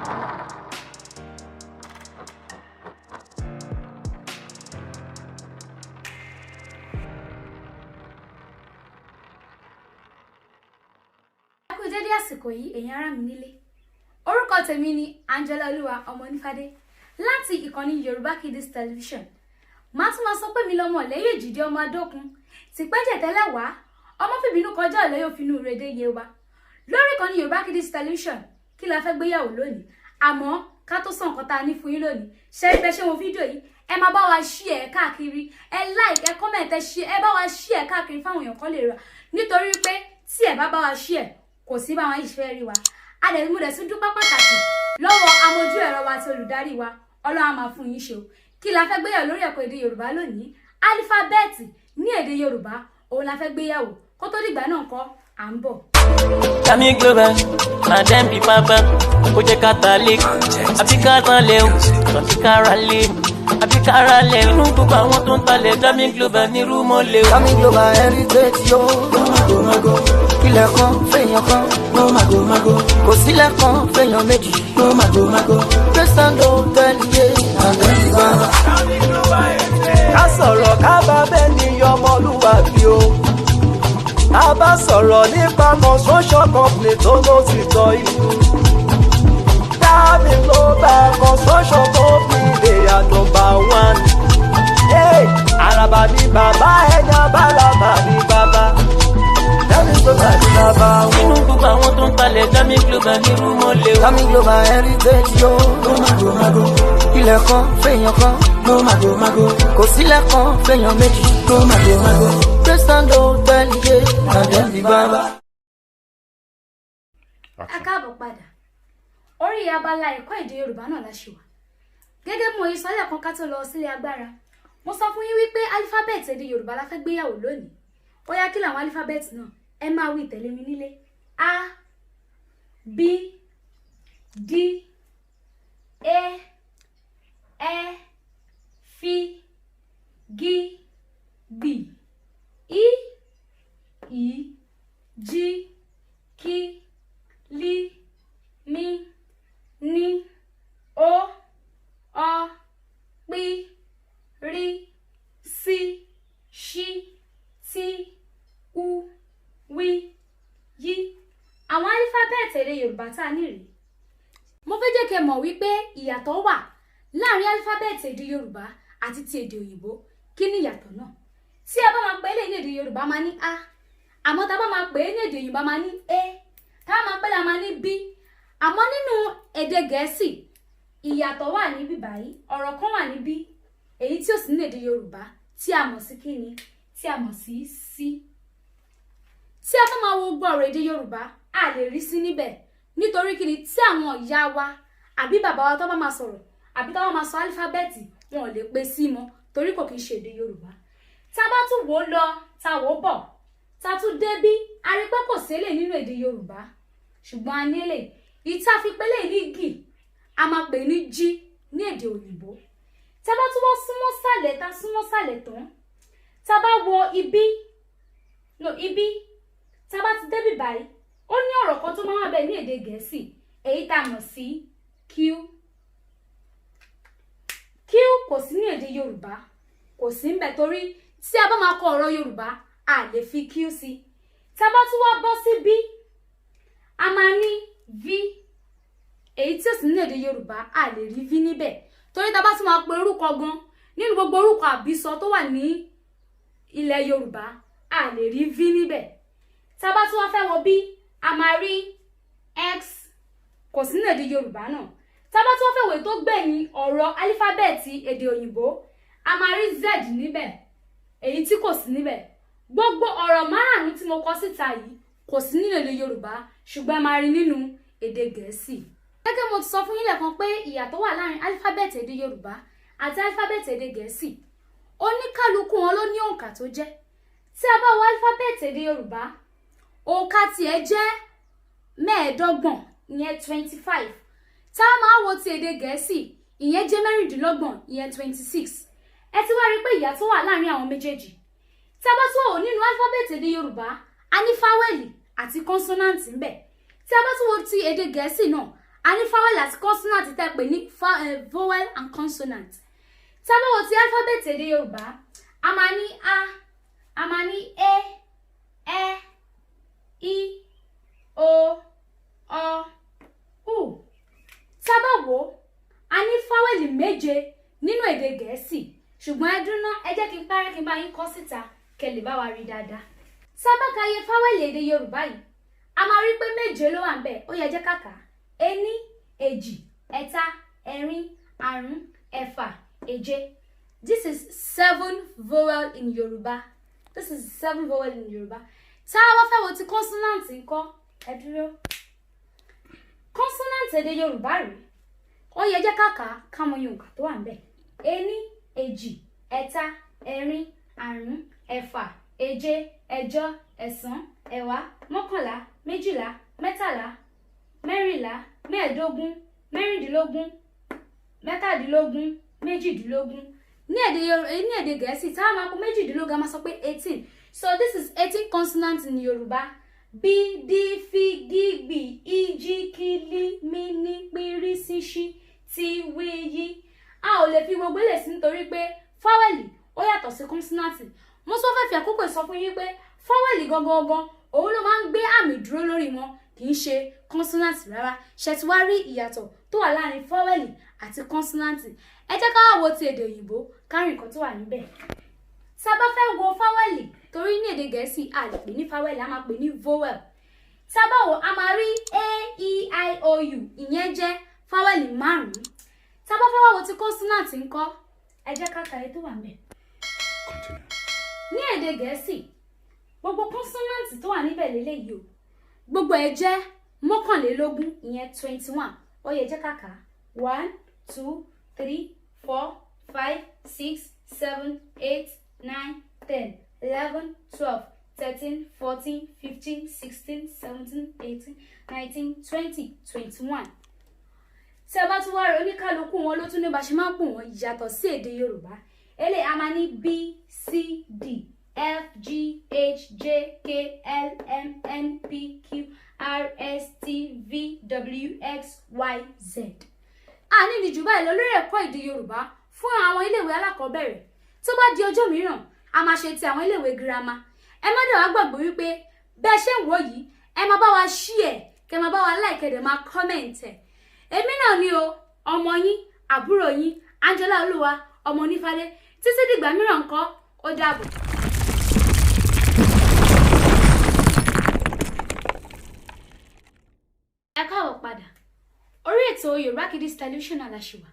Ẹ kú dédé àsìkò yìí, ẹ̀yin ará mi nílé. Orúkọ tèmi ni Angela Olúwa ọmọ onífádé láti ìkànnì Yorùbá Kiddies Television. Màá tún máa sọ pé mi lọmọ lẹ́yìn èjìdí ọmọ adókun tìpẹ́jẹ̀ tẹ́lẹ̀ wá, ọmọ fìbínú kọjá ọ̀lẹ́ yóò finú rèdè yé wa. Lórí ìkànnì Yorùbá Kiddies Television, kí la fẹ́ gbéyàwó lónìí? Àmọ́ ká tó sọ nǹkan tá a ní fún yín lónìí, ṣe é bẹ ṣé wọn fídíò yìí, ẹ máa bá wa share ẹ káàkiri, ẹ like, ẹ comment, ẹ share, ẹ bá wa share ẹ káàkiri fáwọn èèyàn kan lè rà, nítorí pé tí ẹ bá bá wa share, kò sí báwọn yìí fẹ́ rí wa. Adẹ̀mú rẹ̀ tún dúpẹ́ pàtàkì lọ́wọ́ amójú ẹ̀rọ wa àti olùdarí wa. Ọlọ́run á máa fún yín ṣe o. Kí la fẹ́ gbéyàwó lórí ẹ̀kọ́ èdè Yorùbá lónìí? Álífábẹ́ẹ̀tì ní èdè Yorùbá òun la fẹ́ gbéyàwó. Kó tó dìgbà náà kọ́, à ń bọ̀. Kami Global, na dem be baba. Ó jẹ́ ká ta lé, àbí ká tán lé o, àbí ká ra lé, àbí ká ra lé. Inú gbogbo àwọn tó ń talẹ̀, Dami Global ní rúmọ́ lé o. Dami Global Heritage yo. No mago mago. Ilẹ̀ kan fèèyàn kan. No mago mago. Kò sílẹ̀ kan fèèyàn méjì. No mago mago. President Hotel yé. Àgbẹ̀dìgbà. Ká sọ̀rọ̀ ká bá bẹ́ẹ̀ ni ọmọlúwàbí o. A bá sọ̀rọ̀ nípa construction company tó ló ti tọ́ ìlú. Dami Global Construction Company, they are number one. Hey, àràbà ní bàbá ẹni abálàbà ní bàbá. Dami Global ní bàbá wọn. Inú gbogbo àwọn tó ń talẹ̀, Dami Global ní rúmọ́ lé o. Dami Global Heritage yo. No mago mago. Ilẹ̀ kan fèèyàn kan. No mago mago. Kò sílẹ̀ kan fèèyàn méjì. No mago mago. President Hotel yé. Àgbẹ̀dìgbà. Ẹ káàbọ̀ padà. Orí abala ẹ̀kọ́ èdè Yorùbá náà la ṣì wà. Gẹ́gẹ́ bí mo yí sọ lẹ́ẹ̀kan ká tó lọ sílé agbára, mo sọ fún yín wípé álífábẹ́ẹ̀tì èdè Yorùbá la fẹ́ gbéyàwó lónìí. Ó yá, kí làwọn álífábẹ́ẹ̀tì náà? Ẹ máa wí tẹ̀lé mi nílé: A, B, D, E, Ẹ, F, G, B, I, I, J, K, L, M, N, O, Ọ, P, R, S, Ṣ, T, U, W, Y. Àwọn álífábẹ́ẹ̀tì èdè Yorùbá tá a ní rèé. Mo fẹ́ jẹ́ kẹ́ mọ̀ wípé ìyàtọ̀ wà láàrin álífábẹ́ẹ̀tì èdè Yorùbá àti ti èdè òyìnbó. Kí ni ìyàtọ̀ náà? Tí a bá máa pè é lè ní èdè Yorùbá, máa ní A, àmọ́ tá a bá máa pè é ní èdè òyìnbó, máa ní E, tá a máa pè é la máa ní B. Àmọ́ nínú èdè Gẹ̀ẹ́sì, ìyàtọ̀ wà níbí báyìí. Ọ̀rọ̀ kan wà níbí èyí tí ò sí ní èdè Yorùbá, tí a mọ̀ sí kíni? Tí a mọ̀ sí sí. Tí a bá máa wo gbogbo ọ̀rọ̀ èdè Yorùbá, a lè rí sí níbẹ̀. Nítorí kíni? Tí àwọn ìyá wa àbí bàbá wa tó bá máa sọ̀rọ̀ àbí tó bá máa sọ álífábẹ́ẹ̀tì, wọn ò lè pe sí mọ́, torí kò kí ń ṣe èdè Yorùbá. Tá a bá tún wò ó lọ, tá a wò ó bọ̀, tá a tún débí, a rí pé kò sí nínú èdè Yorùbá, ṣùgbọ́n a nílè ìta fi pélé ní gì, a máa pè ní jí ní èdè òyìnbó. Tá a bá tún wọ́n súnmọ́ sàlẹ̀, tá a súnmọ́ sàlẹ̀ tán, tá a bá wo ibi no ibi, tá a bá ti débì báyìí, ó ní ọ̀rọ̀ kan tó máa wà bẹ́ẹ̀ ní èdè Gẹ̀ẹ́sì, èyí tá a mọ̀ sí Q. Q kò sí ní èdè Yorùbá, kò sí ń bẹ̀, torí tí a bá máa kọ ọ̀rọ̀ Yorùbá, a lè fi Q sí. Tá a bá tún wá bọ́ sí bí, a máa ní V, èyí tí ò sí ní èdè Yorùbá. A lè rí V níbẹ̀, torí tá a bá tún máa pe orúkọ gan, nínú gbogbo orúkọ àbísọ tó wà ní ilẹ̀ Yorùbá, a lè rí V níbẹ̀. Tá a bá tún wá fẹ́ wo bí, a máa rí X, kò sí ní èdè Yorùbá náà. Tá a bá tún wá fẹ́ wò tó gbẹ̀yìn ọ̀rọ̀ álífábẹ́ẹ̀tì èdè òyìnbó, a máa rí Z níbẹ̀, èyí tí kò sí níbẹ̀. Gbogbo ọ̀rọ̀ márààrún tí mo kọ síta yìí kò sí nínú èdè Yorùbá, ṣùgbọ́n ẹ máa rí nínú èdè Gẹ̀ẹ́sì. Gẹ́gẹ́ mo ti sọ fún yín lẹ́ẹ̀kan pé ìyàtọ̀ wà láàrin álífábẹ́ẹ̀tì èdè Yorùbá àti álífábẹ́ẹ̀tì èdè Gẹ̀ẹ́sì, oníkálukú wọn ló ní òǹkà tó jẹ́. Tí a bá wo álífábẹ́ẹ̀tì èdè Yorùbá, òǹkà tiẹ̀ jẹ́ 25, ìyẹn 25. Tá a máa wo ti èdè Gẹ̀ẹ́sì, ìyẹn jẹ́ 26, ìyẹn 26. Ẹ ti wá rí i pé ìyàtọ̀ wà láàrin àwọn méjèèjì. Tí a bá tún wò nínú álífábẹ́ẹ̀tì èdè Yorùbá, a ní fáwẹ́lì àti kọ́nsọ́náǹtì ńbẹ̀. Tí a bá tún wo ti èdè Gẹ̀ẹ́sì náà, a A ní vowel àti consonant tẹ́ pè ní vowel and consonant. Tá a bá wo ti alphabet èdè Yorùbá, a máa ní a, a máa ní e, ẹ, i, o, ọ, u. Tá a bá wò ó, a ní fáwẹ́lì 7 nínú èdè Gẹ̀ẹ́sì, ṣùgbọ́n ẹ dúná, ẹ jẹ́ kí n parẹ́, kí n bá yín kọ síta kẹ́ lè bá wa rí dáadáa. Tá a bá ka iye fáwẹ́lì èdè Yorùbá yìí, a máa rí pé 7 ló wà níbẹ̀. Ó yẹ jẹ́ ká kà á: ení, èjì, ẹ̀ta, ẹ̀rin, àrún, ẹ̀fà, èje. This is seven vowel in Yorùbá. This is seven vowel in Yorùbá. Tá a bá fẹ́ wo ti consonant ńkọ́? Ẹ dúró, consonant èdè Yorùbá rèé. Ó yẹ jẹ́ ká kà á, ká mọ iye òǹkà tó wà níbẹ̀: ení, èjì, ẹ̀ta, ẹ̀rin, àrún, ẹ̀fà, èje, ẹ̀jọ, ẹ̀sán, ẹ̀wá, mọ́kànlá, méjìlá, mẹ́tàlá, mẹ́rìnlá, mẹ́ẹ̀ẹ́dógún, mẹ́rìndínlógún, mẹ́tàdínlógún, méjìdínlógún. Ní èdè Gẹ̀ẹ́sì, tá a máa kó 18, a máa sọ pé 18. So this is 18 consonants in Yorùbá: b, d, f, g, gb, i, j, k, l, m, n, p, r, s, ṣ, t, w, y. A ò lè fi gbogbo èlé sí nítorí pé fáwẹ̀lì ó yàtọ̀ sí consonant. Mo sọ fẹ́ fi àkókò sọ fún yín pé fáwẹ̀lì gangan gan, òun ló máa ń gbé àmì dúró lórí wọn, kì í ṣe consonant rárá. Ṣe ti wá rí ìyàtọ̀ tó wà láàrin fáwẹ̀lì àti consonant? Ẹ jẹ́ ká wá wo ti èdè òyìnbó, ká rí nǹkan tó wà níbẹ̀. Tá a bá fẹ́ wo fáwẹ̀lì, torí ní èdè Gẹ̀ẹ́sì a lè pè ní fáwẹ̀lì, a máa pè ní vowel. Tá a bá wo, a máa rí a, e, i, o, u. Ìyẹn jẹ́ fáwẹ̀lì 5. Tá a bá fẹ́ wá wo ti consonant ńkọ́? Ẹ jẹ́ ká ka èyí tó wà níbẹ̀. Continue. Ní èdè Gẹ̀ẹ́sì, gbogbo consonant tó wà níbẹ̀ lélẹ́yìí o, gbogbo ẹ̀ jẹ́ 21, ìyẹn 21. Ó yẹ jẹ́ ká kà á: one, two, three, four, five, six, seven, eight, nine, 10, 11, 12, 13, 14, 15, 16, 17, 18, 19, 20, 21. Tí a bá tún wá rí, oníkálukú wọn ló tún ní bá ṣe máa ń pò wọ́n yàtọ̀ sí èdè Yorùbá. Eléyìí, a máa ní b, c, d, f, g, h, j, k, l, m, n, p, q, r, s, t, v, w, x, y, z. A ní ní jù báyìí lọ lórí ẹ̀kọ́ èdè Yorùbá fún àwọn iléèwé alákọ̀ọ́bẹ̀rẹ̀. Tó bá di ọjọ́ mìíràn, a máa ṣe ti àwọn iléèwé girama. Ẹ má dẹ̀ wá gbàgbé wípé bẹ́ẹ̀ ṣe ń wò yìí, ẹ máa bá wa share, kẹ́ máa bá wa like, ẹ dẹ̀ máa comment ẹ̀. Èmi náà ni o, ọmọ yín, àbúrò yín, Angela Olúwa ọmọ onífádé. Títí dìgbà mìíràn ńkọ́, ó dàbọ̀. Ẹ káàbọ̀ padà. Orí ètò Yorùbá Kiddies Television náà la ṣì wà.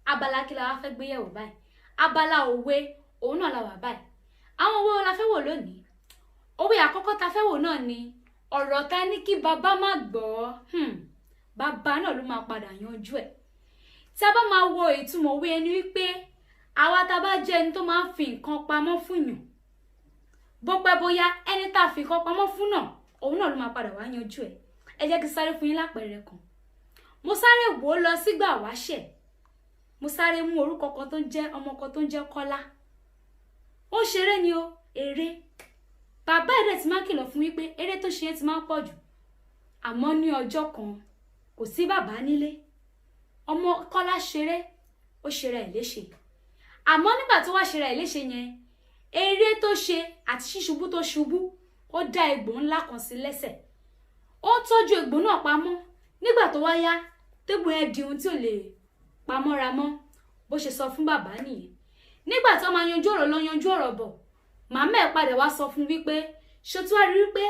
Abala kí la wá fẹ́ gbé yẹ̀wò báyìí? Abala òwe òun náà la wà báyìí. Àwọn òwe wo la fẹ́ wò lónìí? Òwe àkọ́kọ́ ta fẹ́ wò náà ni ọ̀rọ̀ ta ní kí bàbá má gbọ́, bàbá náà ló máa padà yanjú ẹ̀. Tí a bá máa wo ìtumọ̀ òwe ẹni wípé àwa tá a bá jẹ́ ẹni tó máa ń fi nǹkan pamọ́ fún yàn, bó pẹ́ bóyá, ẹni tá a fi nǹkan pamọ́ fún náà, òun náà ló máa padà wá yanjú ẹ̀. Ẹ jẹ́ kí n sáré fún yín lápẹẹrẹ kan. Mo sáré wò ó lọ sígbà wáṣẹ̀, mo sáré mú orúkọ kan tó ń jẹ́ ọmọ kan tó ń jẹ́ Kọ́lá. Ó ń ṣeré ni o, eré. Bàbá ẹ̀ dẹ̀ ti máa ń kìlọ̀ fún wípé eré tó ṣe yẹn ti máa ń pọ̀ jù. Àmọ́ ní ọjọ́ kan, kò sí bàbá nílé, ọmọ Kọ́lá ṣeré, ó ṣera ẹ̀ léṣe. Àmọ́ nígbà tó wá ṣera ẹ̀ léṣe yẹn, eré tó ṣe àti ṣíṣubú tó ṣubú, ó dá egbò ńlá kan sí lẹ́sẹ̀. Ó tọ́jú egbò náà pamọ́. Nígbà tó wá yá, tégbò yẹn di ohun tí ò lè pamọ́ra mọ́, bó ṣe sọ fún bàbá nìyẹn. Nígbà tó máa yanjú ọ̀rọ̀ lọ, yanjú ọ̀rọ̀ bọ̀, màmá ẹ̀ padà wá sọ fún wípé, ṣé tí wàá rí wípé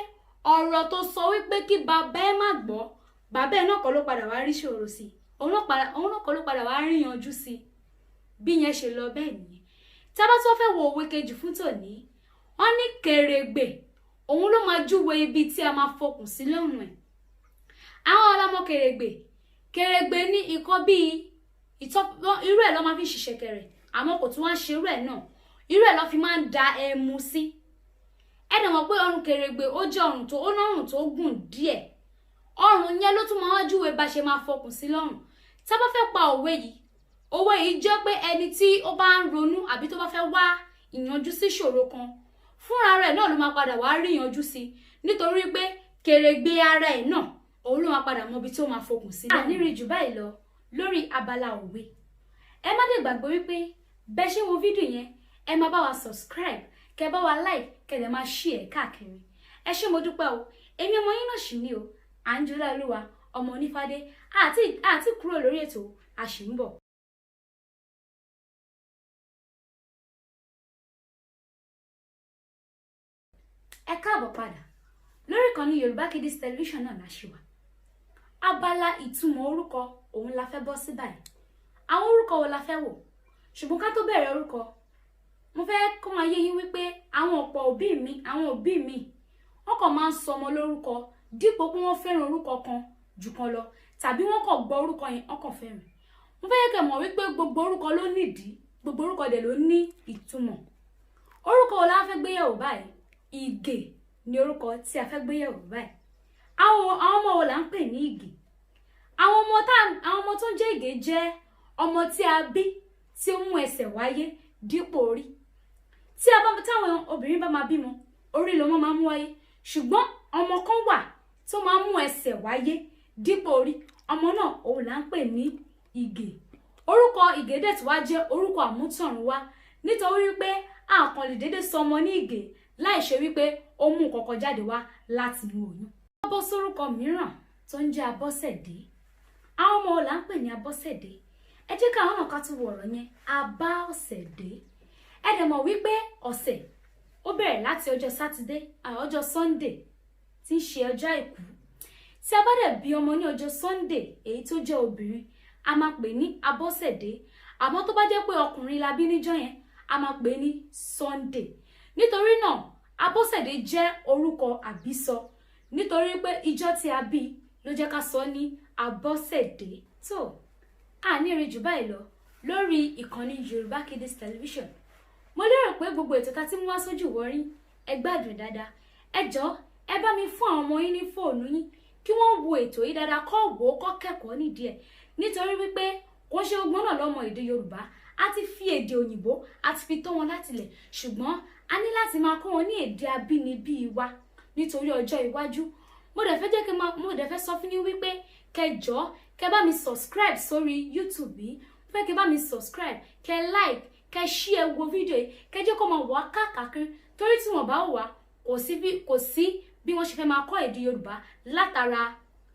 ọ̀rọ̀ tó sọ wípé kí bàbá ẹ̀ má gbọ́, bàbá ẹ̀ náà kọ́ ló padà wá rí ṣòro sí i, òun náà kọ́ ló padà wá rí yanjú sí i. Bí yẹn ṣe lọ bẹ́ẹ̀ nìyẹn. Tí a bá tún fẹ́ wo òwe kejì fún tòní, wọ́n ní kèrègbè òun ló máa júwe ibi tí a máa fokùn sí lọ́rùn ẹ̀. Àwọn ọlọ́mọ kèrègbè, kèrègbè ní nǹkan bíi ìtọ́, irú ẹ̀ ló máa fi ń ṣiṣẹ́ kẹrẹ̀, àmọ́ kò tún wá ń ṣe irú ẹ̀ náà, irú ẹ̀ ló fi máa ń da ẹmu sí. Ẹ dẹ̀ mọ̀ pé ọrùn kèrègbè, ó jẹ́ ọrùn tó ó lọ́rùn tó gùn díẹ̀. Ọrùn yẹn ló tún máa wá júwe bá ṣe máa fokùn sí lọ́rùn. Tá a bá fẹ́ pa òwe yìí, òwe yìí jẹ́ pé ẹni tí ó bá ń ronú àbí tó bá fẹ́ wá ìyanjú sí ìṣòro kan, fúnra rẹ̀ náà ló máa padà wá rí ìyanjú sí, nítorí pé kèrègbè ara ẹ̀ náà Òun ló máa padà mọ ibi tí ó máa fokùn sí. Àníri jù báyìí lọ lórí abala òwe. Ẹ má dé gbàgbé wípé bẹ́ẹ̀ ṣe wo fídíò yẹn, ẹ máa bá wa subscribe, kẹ bá wa like, kẹ dẹ̀ máa share káàkiri. Ẹ ṣé, mo dúpẹ́ o. Èmi ọmọ yín náà ṣì ní o, Àǹjọ́lá Olúwa ọmọ Onífádé. Àti kúrò lórí ètò, a ṣì ń bọ̀. Ẹ káàbọ̀ padà lórí ìkànnì Yorùbá Kiddies Television náà la ṣì wà. Abala ìtumọ̀ orúkọ òun la fẹ́ bọ́ sí báyìí. Àwọn orúkọ wo la fẹ́ wò? Ṣùgbọ́n ká tó bẹ̀rẹ̀ orúkọ, mo fẹ́ kó máa yé yín wípé àwọn ọ̀pọ̀ òbí mi, àwọn òbí mi, wọ́n kàn máa ń sọ ọmọ lórúkọ dípò pé wọ́n fẹ́ràn orúkọ kan jù kan lọ, tàbí wọ́n kàn gbọ́ orúkọ yẹn, wọ́n kàn fẹ́ràn. Mo fẹ́ kẹ́ mọ̀ wípé gbogbo orúkọ ló nídìí, gbogbo orúkọ dẹ̀ ló ní ìtumọ̀. Orúkọ wo la fẹ́ gbé yẹ̀wò báyìí? Ìgè ni orúkọ tí a fẹ́ gbé yẹ̀wò báyìí. Àwọn ọmọ wo là ń pè ní Ìgè? Àwọn ọmọ tó ń jẹ́ Ìgè jẹ́ ọmọ tí a bí tí ó mú ẹsẹ̀ wáyé dípò orí. Táwọn obìnrin bá máa bímọ, orí lọmọ máa mú wáyé, ṣùgbọ́n ọmọ kan wà tó máa mú ẹsẹ̀ wáyé dípò orí. Ọmọ náà òun là ń pè ní Ìgè. Orúkọ Ìgè dẹ̀ tí wá jẹ́ orúkọ àmútọ̀runwá, nítorí pé a kàn lè dédé sọ ọmọ ní Ìgè láì ṣe wípé ó mú kọ̀kọ̀ jáde wá láti inú oyún. Wọ́n bọ́ sórúkọ mìíràn tó ń jẹ́ Abọ́sẹ̀dé. Àwọn ọmọ wo là ń pè ní Abọ́sẹ̀dé? Ẹ jẹ́ káwọn náà ká tún wo ọ̀rọ̀ yẹn, Abáọ̀sẹ̀dé. Ẹ dẹ̀ mọ̀ wípé ọ̀sẹ̀ ó bẹ̀rẹ̀ láti ọjọ́ Sátidé, ọjọ́ Sunday tí ń ṣe ọjọ́ Àìkú. Tí a bá dẹ̀ bí ọmọ ní ọjọ́ Sunday, èyí tó jẹ́ obìnrin, a máa pè ní Abọ́sẹ̀dé. Àmọ́ tó bá jẹ́ pé ọkùnrin la bí níjọ́ yẹn, a máa pè ní Sunday. Nítorí náà, Abọ́sẹ̀dé jẹ́ orúkọ àbísọ, nítorí pé ìjọ́ tí a bí ló jẹ́ ká sọ ní Abọ́sẹ̀dé. Tó a ní rí jù báyìí lọ lórí ìkànnì Yorùbá Kiddies Television. Mo lérò pé gbogbo ètò tá ti mú wá sójú wọrí, ẹ gbádùn dáadáa. Ẹ jọ̀ọ́, ẹ bá mi fún àwọn ọmọ yín ní fóònù yín kí wọ́n wo ètò yìí dáadáa, kọ́ wò ó, kọ́ kẹ́kọ̀ọ́ nídìí ẹ̀, nítorí wípé kò ṣe gbogbo náà lọ́mọ èdè Yorùbá. A ti fi èdè òyìnbó, a ti fi tó wọn látilẹ̀, ṣùgbọ́n a ní láti máa kọ́ wọn ní èdè abínibí wa nítorí ọjọ́ iwájú. Mo dẹ̀ fẹ́ jẹ́ kí mo dẹ̀ fẹ́ sọ fún yín wípé kẹ́ jọ̀ọ́, kẹ́ bá mi subscribe sórí YouTube yìí. Mo fẹ́ kẹ́ bá mi subscribe, kẹ́ like, kẹ́ share wo fídíò yìí, kẹ́ jẹ́ kó máa wà káàkiri, torí tí wọ́n bá wà, kò sí bí wọ́n ṣe fẹ́ máa kọ́ èdè Yorùbá látara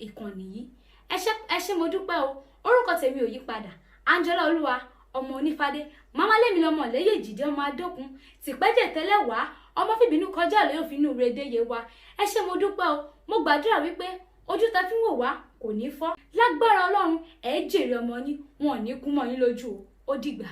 ìkànnì yìí. Ẹ ṣé, mo dúpẹ́ o. Orúkọ tèmi ò yí padà, Anjola Olúwa ọmọ Onífádé. Màmá lèmi lọmọ lẹ́yìn èjìdí ọmọ adókun tìpẹ́jẹ̀ tẹ́lẹ̀ wá, ọmọ fìbínú kọjá lóyún òfin rèdè yé wa. Ẹ ṣé, mo dúpẹ́ o. Mo gbàdúrà wípé ojú ta fi ń wò wá kò ní fọ́. Lágbára Ọlọ́run, ẹ jèrè ọmọ yín, wọn ò ní kú mọ́ yín lójú o. Ó dìgbà.